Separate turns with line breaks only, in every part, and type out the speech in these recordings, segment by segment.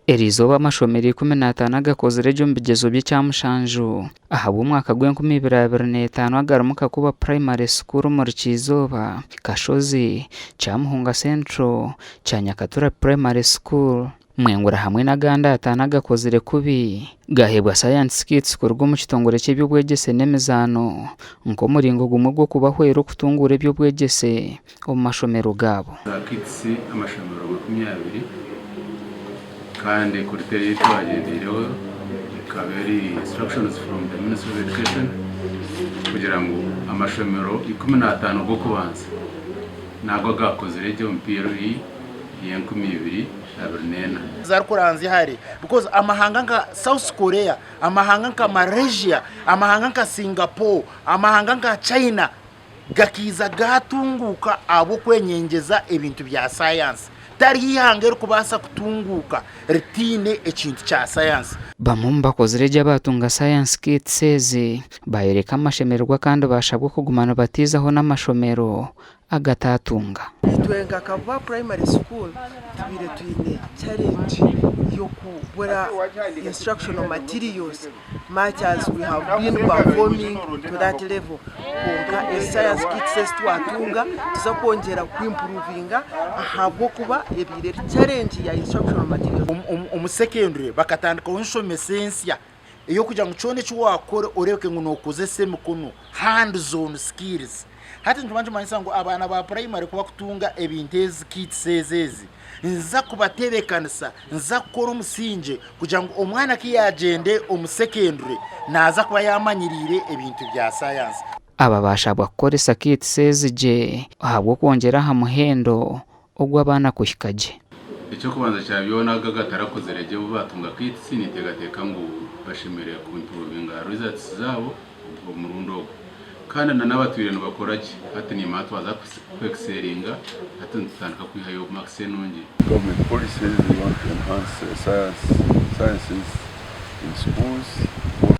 Eriizooba amashomero 15 agakozire gye omu bigyezo by'ekyamushanju ahabw'omwaka gw'enkumi ibiri 25 agarimu Kakuba Primary School omuri Kyizooba, Kashozi, Kyamuhunga Central, Kyanyakatura Primary School, Mwengura hamwe n'agandi ataano agakozire kubi gaheebwa Science Kits kuruga omu kitongore ky'eby'obwegyese n'emizaano nk'omuringo gumwe gw'okubahwera okutunguura eby'obwegyese omu mashomero gaabo.
Za kits amashomero 20 kandi criteria ei twagyendeireho ekaba eri instructions from the Ministry of Education kugira ngu amashomero 15 g'okubanza nago agakozire gye omu PLE y'e 2024.
Zarikuranzya hare because amahanga nka South Korea, amahanga nka Malaysia, amahanga nka Singapore, amahanga nka China gakiiza gaatunguuka ahabw'okwenyengyeza ebintu bya sayansi. Tihariho eihanga erikubaasa kutunguuka ritaine ekintu kya sayansi.
Bamwe omu bakozire gye abaatunga Science Kits ezi baayoreka amashemererwa kandi baashabwa okuguma nibatiizaho n'amashomero agataatunga.
Itwe nka Kabuba Primary School tubaire twine challenge y'okubura instructional materials much as we have been performing to that level kwonka ezi science kits ezi twatunga nituza kwongyera ku improvinga ahabw'okuba ebaire eri challenge ya instructional materials.
Omu secondary bakatandikaho enshomesa ensya ey'okugira ngu kyona eki waakora oreebeke ngu nookozesa emikono, hands on skills. Hati nikimba nikimanyisa ngu abaana ba purayimare ku bakutunga ebintu ezi kits ezi ezi, niziza kubatebeekanisa, niziza kukora omusingye kugira ngu omwana ku yaagyende omu sekendure naaza kuba yaamanyiriire ebintu bya sayansi.
Aba baashabwa kukoresa kits ezi gye ahabw'okwongyera aha muhendo ogw'abaana kuhika gye.
Eky'okubanza kya byona ago agatarakozire gye obu baatunga kits ninteekateeka ngu bashemereire ku improvinga results zaabo omurundi ogu. Kandi na n'abatwire nibakora gye hati nimanya twaza ku excellinga hati nitutandika kwihayo marks enungi.
Government policies they want to enhance science sciences in schools.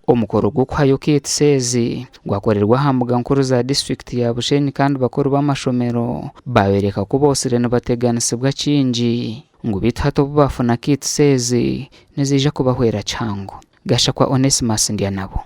Omukoro gw'okuhayo kits ezi gwakorerwa aha mbuga nkuru za disiturikiti ya Bushenyi kandi bakuru b'amashomero baayoreka ku boosire nibateganisibwa kingi ngu beitu hati obu baafuna kits ezi niziija kubahwera kihango. Gashakwa Onesmus Ndyanabo.